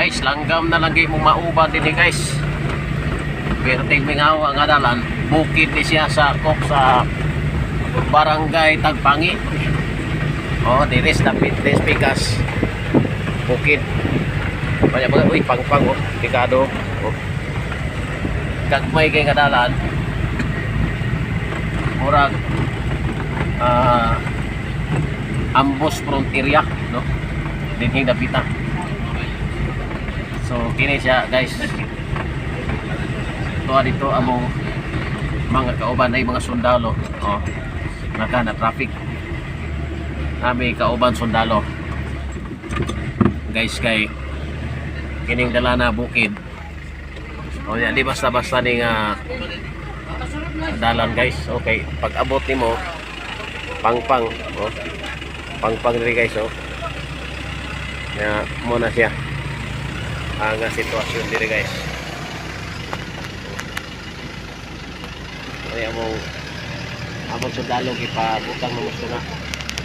Guys, langgam na lang mo mauban dinhi, guys. Perting mingaw ang dalan, bukid ni siya sa kok sa Barangay Tagpangi. Oh, diri sa dapit des Pikas. Bukid. Kanya mga, uy, pangpang oh, delikado. Oh. Gagmay kay nga dalan. Murag Ambos Frontier, no? Dinhi dapita. So kini siya, guys. Tuwa dito among mga kauban ay mga sundalo. Oh. Naka na traffic. Nami kauban sundalo. Guys, kay kining dala na bukid. O ya, di basta-basta ni nga dalan, guys. Okay, pag abot nimo, pangpang, oh. Pangpang diri, guys, oh. Ya, mo na siya ang sitwasyon diri, guys. Ay, among sundalo gipabutang ng gusto na.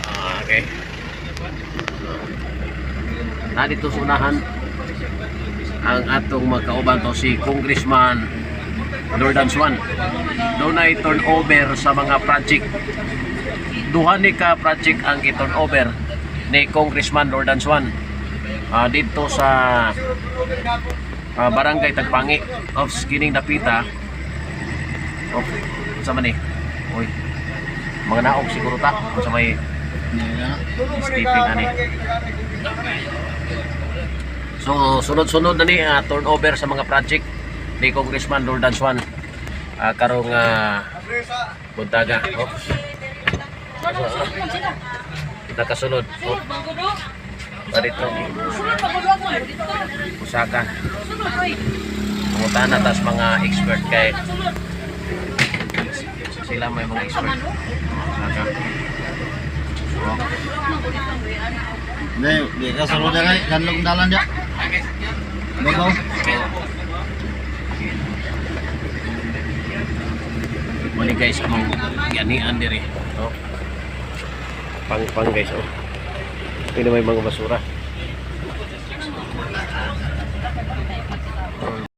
Ah, okay. Na dito sa unahan ang atong mga kauban to si Congressman Lordan Swan. Dunay turnover sa mga project. Duha ni ka project ang gi-turnover ni Congressman Lordan Swan dito sa Barangay Tagpangi of kining dapita of sa man ni, oy, mga naog siguro ta sa may sleeping ani. So sunod-sunod na ni turnover sa mga project ni Congressman Lordan Swan karong buntaga. Oops. Nakasunod, oh. Dito Usaka pangutana tas mga expert kay sila may mga expert. Usaka. Oh. Di, di ka sulod kay kanlong dalan dia. Babaw. Mali, guys, among ganian diri. Oh. Pang pang, guys, oh. Hindi may mga basura.